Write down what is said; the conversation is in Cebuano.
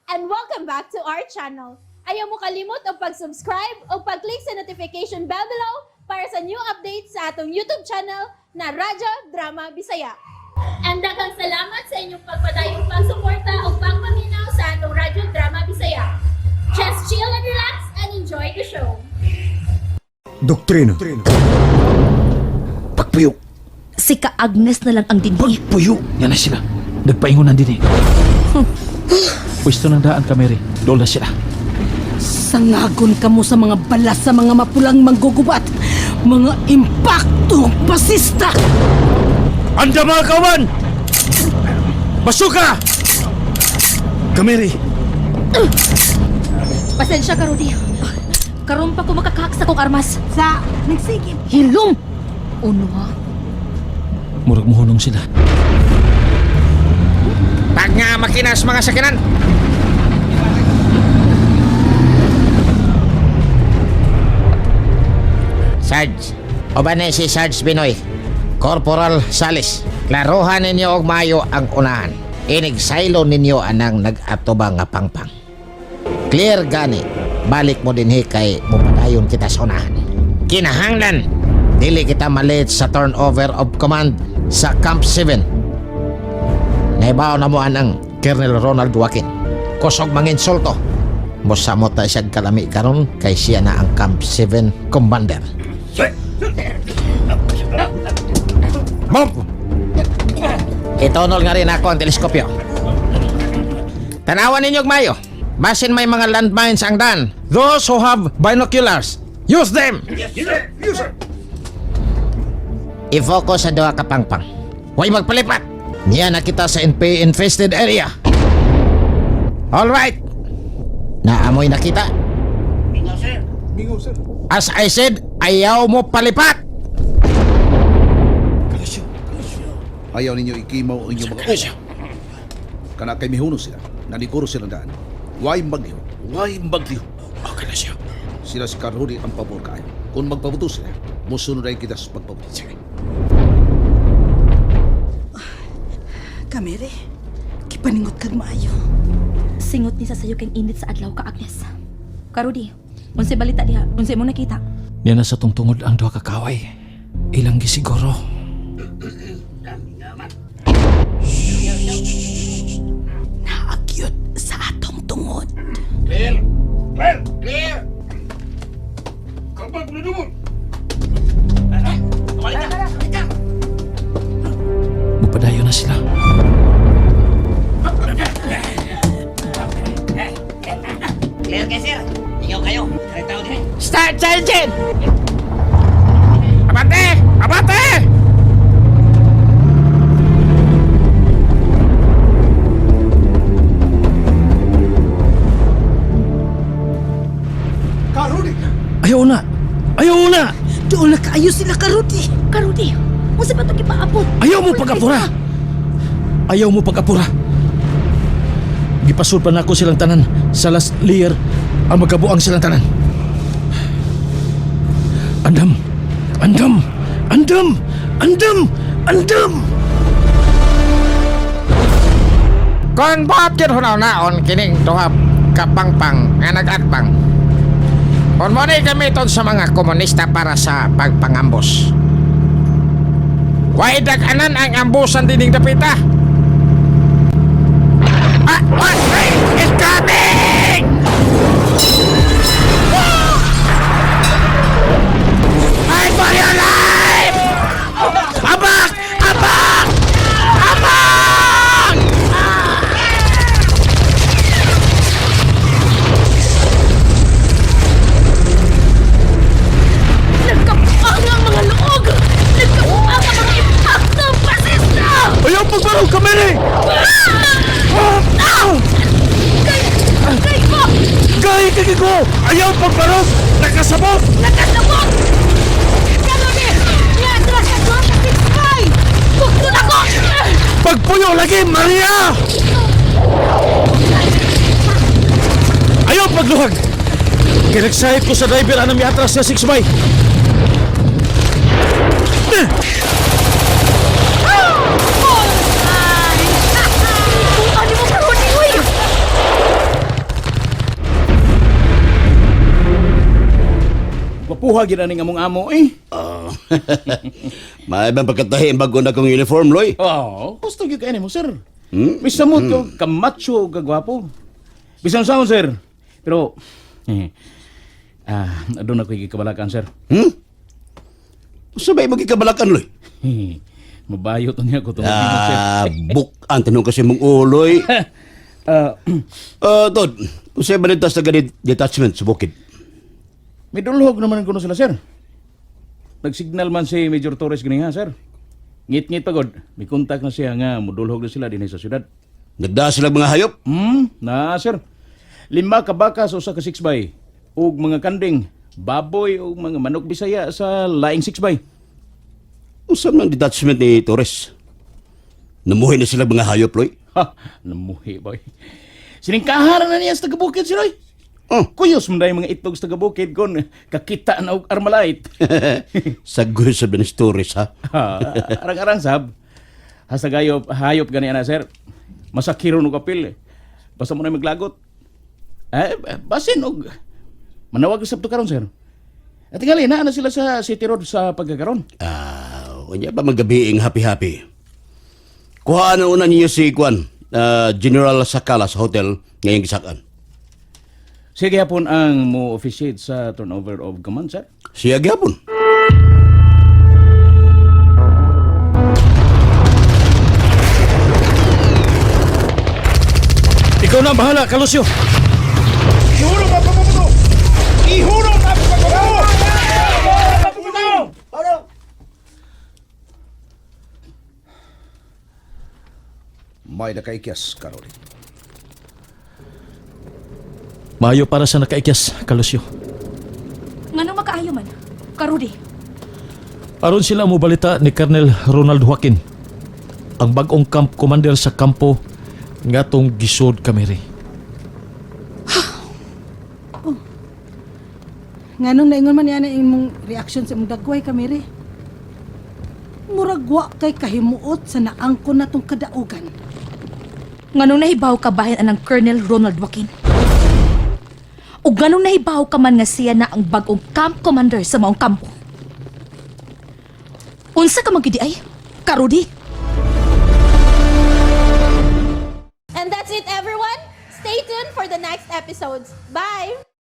And welcome back to our channel. Ayaw mo kalimot og pag-subscribe o pag-click sa notification bell below para sa new updates sa atong YouTube channel na Radyo Drama Bisaya. And daghang salamat sa inyong pagpadayong pagsuporta o pagpaminaw sa atong Radyo Drama Bisaya. Just chill and relax and enjoy the show. Doktrina. Pagpuyo. Si Ka Agnes na lang ang dinhi. Pagpuyo. Yan na sila. Nagpaingon na din eh. Pwesto ng daan kameri. Doon na sila. Sangagon kamo sa mga balas sa mga mapulang manggugubat. Mga impakto pasista! Anda mga kawan! Basuka! Kameri! Pasensya ka, Rudy. Karon pa ko makakahak sa kong armas. Sa nagsigib. Hilom! Uno ha? Murag muhunong sila. Pag nga makinas mga sakinan. Sarge, uban ni si Sarge Binoy. Corporal Salis, klarohan ninyo og maayo ang unahan. Inig-silo ninyo anang nag-atubang nga pangpang. Clear gani, balik mo dinhi kay mupadayon kita sa unahan. Kinahanglan, dili kita malit sa turnover of command sa Camp 7. Naibaw na mo anang Colonel Ronald Joaquin. Kusog manginsulto. Musamot ta siyang kalami karon kay siya na ang Camp 7 Commander. Move! Itonol nga rin ako ang teleskopyo. Tanawan ninyo mayo. Basin may mga landmines ang dan. Those who have binoculars, use them! I-focus sa duha ka pangpang. Huwag magpalipat! Niya nakita sa NP infested area. All right. Naamoy nakita. As I said, ayaw mo palipat! Ayaw ninyo ikimaw ang inyong mga ulo. Kana kay mihuno sila. Naniguro sila daan. Why magliho? Why magliho? Okay na siya. Sila si Karhuri ang pabor kaayo. Kung magpabuto sila, musunod ay kita sa pagpabuto. Kamere, kipaningot kag maayo. Singot ni sa sayo kang init sa adlaw ka, Agnes. Ka Rudy, unsay balita diha? Unsay mo nakita? Yan na sa tungtungod ang duha ka kaway. Ilang gisiguro. Naagyot sa atong tungod. Mupadayon na sila. Start charging! Abante! Abante! Ayaw na! Ayaw na! Doon na kaayo sila karudi. Ka Rudy, unsay pa to gipaabot? Ayaw mo pag-apura! Ayaw mo pag-apura! Gipasulpan nako silang tanan sa last layer ang magkabuang silang tanan. Andam! Andam! Andam! Andam! Andam! Kung ba't yun hunaw-naon kining duha kapangpang nga nag-atbang. Kung mo ni gamiton sa mga komunista para sa pagpangambos. Way dag-anan ang ambusan dining dapita. Ah, ah, ay, it's coming! Ay, for your life! Abak! Abak! Abak! Nagkapuang ang mga luog! Nagkapuang ang mga impakto pasista! Ayaw pagbarog kamere! Ah! Kay ko! Gaya kay ko! Ayaw pagbarog! Nakasabot! Nakasabot! Ka Rudy! Niatras ka doon sa 6-5! Bukto na ko! Pagpuyo lagi, Maria! Ayaw pagluhag! Kinagsahit ko sa driver anang miatras sa 6 by. Bullseye! Ano mo, Karudi? Uy! Gwapuha gid aning among amo eh. Oh. May bang pagkatahi ang bago na kong uniform, Loy? Oh, gusto gyud kay nimo, sir. Bisan mo ko kamacho ug kagwapo. Bisan saon, sir. Pero eh, doon ako gikabalakan, sir. Usa ba imong gikabalakan, Loy? Mabayo to niya ko tungod nimo, sir. Ah, buk ang tanong kasi mong uloy. Ah, Ah, Tod, usa ba nito sa ganit detachment sa bukid? May dulhog naman kuno sila, sir. Nagsignal man si Major Torres ganiha, sir. Ngit-ngit pagod. May kontak na siya nga mudulhog na sila dinhi sa syudad. Nagda sila mga hayop? Na sir. 5 ka baka sa usa ka 6 by ug mga kanding, baboy ug mga manok Bisaya sa laing 6 by. Usa man ang detachment ni Torres? Namuhi na sila mga hayop, Loy. Ha, namuhi boy. Siningkaharan na niya sa taga-bukid sir oy. Oh. Kuyos man dahil mga itlog sa taga-bukid kon kakita na og armalite. Sagoy sa Benis Torres, ha? Ha, arang-arang sab. Hasta gayop, hayop gani ana sir. Masakiro og apil eh. Basta mo na maglagot. Eh, basin og manawag sa to karon sir. At tingali na na sila sa City Road sa pagkakaron. Ah, unya ba magabiing happy-happy? Kuhaan na una ninyo si Kwan, General Sakala sa hotel ngayong gisakan. Sige hapon ang mo officiate sa turnover of command sir. Siya gyapon. Ikaw na ang bahala, Kalusyo. Ihulog ang pagbubuto! Ihulog ang pagbubuto! May nakaikyas, Karoli. Maayo para sa nakaikyas, Kalusyo. Nganong makaayo man? Karudi. Aron sila mobalita ni Colonel Ronald Joaquin, ang bagong camp commander sa kampo ngatong gisod kameri. Nganong naingon man niya na imong reaction sa imong dagway kamiri. Murag wa kay kahimuot sa naangkon natong kadaugan. Nganong nahibaw ka bahin anang Colonel Ronald Joaquin? O ganong nahibaw ka man nga siya na ang bagong camp commander sa maong kampo? Unsa ka man gidi ay? Karudi. And that's it, everyone. Stay tuned for the next episodes. Bye!